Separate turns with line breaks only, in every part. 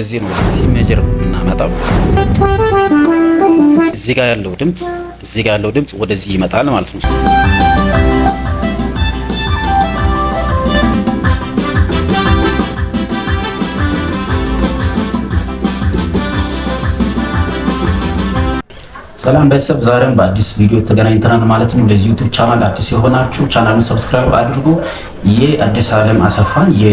እዚህ ነው C major ነው የምናመጣው። እዚህ ጋር ያለው ድምጽ እዚህ ጋር ያለው ድምጽ ወደዚህ ይመጣል ማለት ነው። ሰላም ቤተሰብ፣ ዛሬም በአዲስ ቪዲዮ ተገናኝተናል ማለት ነው። ለዚህ YouTube channel አዲስ የሆናችሁ ቻናሉን subscribe አድርጉ። የአዲስ ዓለም አሰፋን የ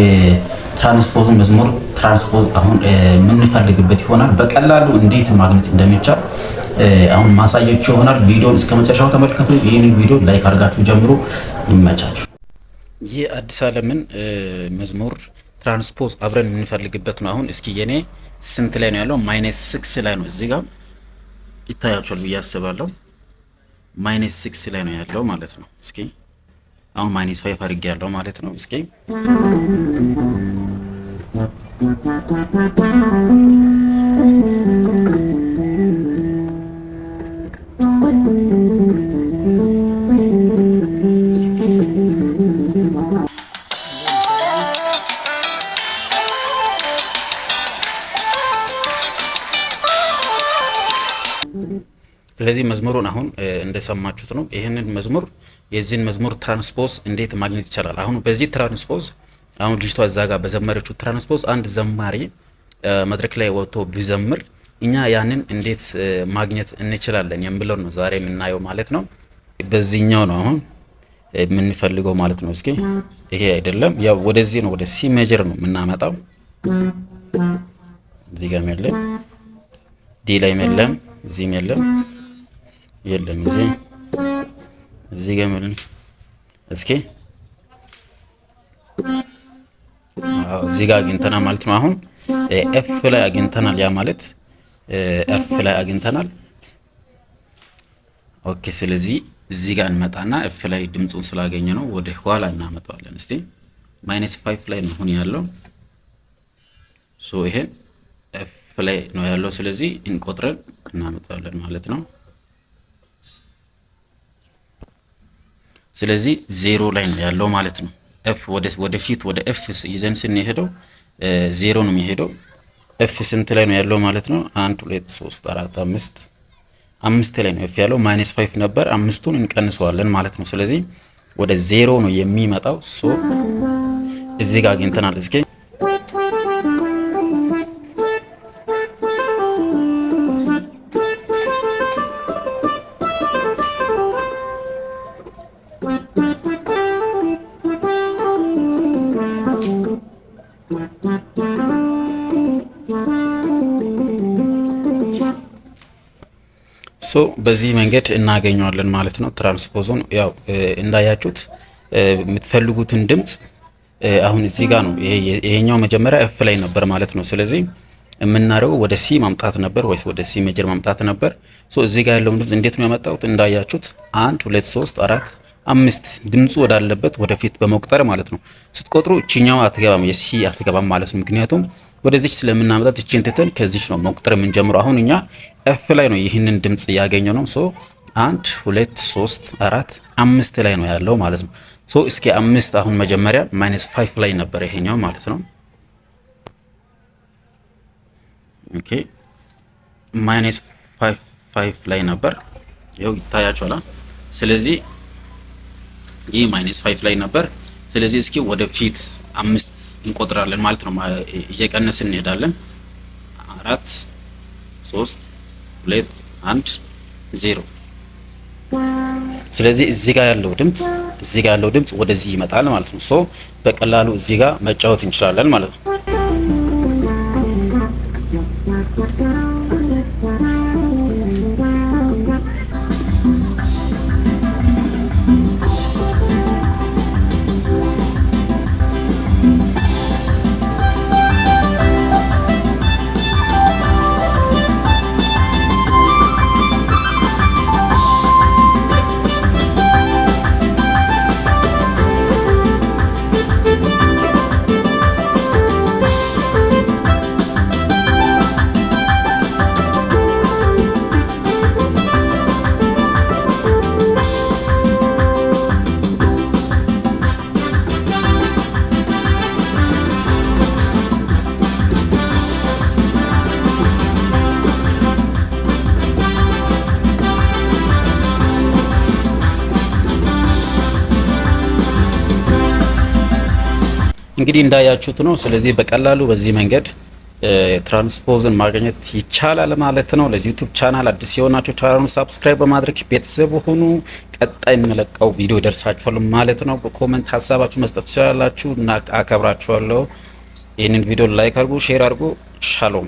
transpose መዝሙር transpose አሁን የምንፈልግበት ይሆናል። በቀላሉ እንዴት ማግኘት እንደሚቻል አሁን ማሳያችሁ ይሆናል። ቪዲዮን እስከ መጨረሻው ተመልከቱ። ይህንን ቪዲዮ like አድርጋችሁ ጀምሩ። ይመቻችሁ። የአዲስ ዓለምን መዝሙር transpose አብረን የምንፈልግበት ነው። አሁን እስኪ የኔ ስንት ላይ ነው ያለው? -6 ላይ ነው። እዚህ ጋር ይታያችኋል ብዬ አስባለሁ። -6 ላይ ነው ያለው ማለት ነው። እስኪ አሁን -5 አድርጌ ያለው ማለት ነው። እስኪ ስለዚህ መዝሙሩን አሁን እንደሰማችሁት ነው። ይህንን መዝሙር የዚህን መዝሙር transpose እንዴት ማግኘት ይቻላል? አሁን በዚህ transpose አሁን ልጅቷ እዛ ጋር በዘመረችው transpose አንድ ዘማሪ መድረክ ላይ ወጥቶ ቢዘምር እኛ ያንን እንዴት ማግኘት እንችላለን የሚለው ነው ዛሬ የምናየው ማለት ነው። በዚህኛው ነው አሁን የምንፈልገው ማለት ነው። እስኪ ይሄ አይደለም፣ ያው ወደዚህ ነው፣ ወደ C major ነው የምናመጣው። እዚህ ጋርም የለም፣ D ላይም የለም፣ እዚህም የለም፣ የለም፣ እዚህ ጋር የለም። እስኪ እዚህ ጋር አግኝተናል ማለት ነው። አሁን F ላይ አግኝተናል። ያ ማለት F ላይ አግኝተናል። Okay፣ ስለዚህ እዚህ ጋር እንመጣና F ላይ ድምፁን ስላገኘ ነው ወደ ኋላ እናመጣዋለን። እስቲ -5 ላይ ነው አሁን ያለው። So ይሄ F ላይ ነው ያለው። ስለዚህ እንቆጥረን እናመጣዋለን ማለት ነው። ስለዚህ 0 ላይ ነው ያለው ማለት ነው። F ወደፊት ወደ F ይዘን ስንሄደው 0 ነው የሚሄደው። F ስንት ላይ ነው ያለው ማለት ነው? 1 2 3 4 5 5 ላይ ነው F ያለው። -5 ነበር፣ አምስቱን እንቀንሰዋለን ማለት ነው። ስለዚህ ወደ 0 ነው የሚመጣው። So እዚህ ጋር አግኝተናል። እስኪ So በዚህ መንገድ እናገኘዋለን ማለት ነው። Transpose ኡን ያው እንዳያችሁት የምትፈልጉትን ድምጽ አሁን እዚህ ጋር ነው። ይሄኛው መጀመሪያ F ላይ ነበር ማለት ነው። ስለዚህ የምናደርገው ወደ C ማምጣት ነበር ወይስ ወደ C major ማምጣት ነበር። So እዚህ ጋር ያለውን ድምጽ እንዴት ነው ያመጣሁት? እንዳያችሁት 1 2 3 4 5 ድምጹ ወዳለበት ወደፊት በመቁጠር ማለት ነው። ስትቆጥሩ እቺኛው አትገባም፣ የ C አትገባም ማለት ነው። ምክንያቱም ወደዚች ስለምናመጣት እቺን ትተን ከዚች ነው መቁጠር የምንጀምረው። አሁን እኛ F ላይ ነው ይህንን ድምጽ ያገኘነው። So 1 2 3 4 5 ላይ ነው ያለው ማለት ነው። So እስኪ 5 አሁን መጀመሪያ -5 ላይ ነበር ይሄኛው ማለት ነው። Okay -5 5 ላይ ነበር፣ ይኸው ይታያችኋል። ስለዚህ ይህ -5 ላይ ነበር። ስለዚህ እስኪ ወደፊት 5 እንቆጥራለን ማለት ነው። እየቀነስን እንሄዳለን። 4 3 2 1 0። ስለዚህ እዚህ ጋር ያለው ድምጽ እዚህ ጋር ያለው ድምጽ ወደዚህ ይመጣል ማለት ነው። So በቀላሉ እዚህ ጋር መጫወት እንችላለን ማለት ነው። እንግዲህ እንዳያችሁት ነው። ስለዚህ በቀላሉ በዚህ መንገድ transpose ን ማግኘት ይቻላል ማለት ነው። ለዚህ YouTube channel አዲስ የሆናችሁ ቻናሉን subscribe በማድረግ ቤተሰብ ሁኑ። ቀጣይ የምለቀው ቪዲዮ ይደርሳችኋል ማለት ነው። በ comment ሀሳባችሁ መስጠት ትችላላችሁ እና አከብራችኋለሁ። ይህንን ቪዲዮ like አድርጉ፣ share አድርጉ። ሻሎም።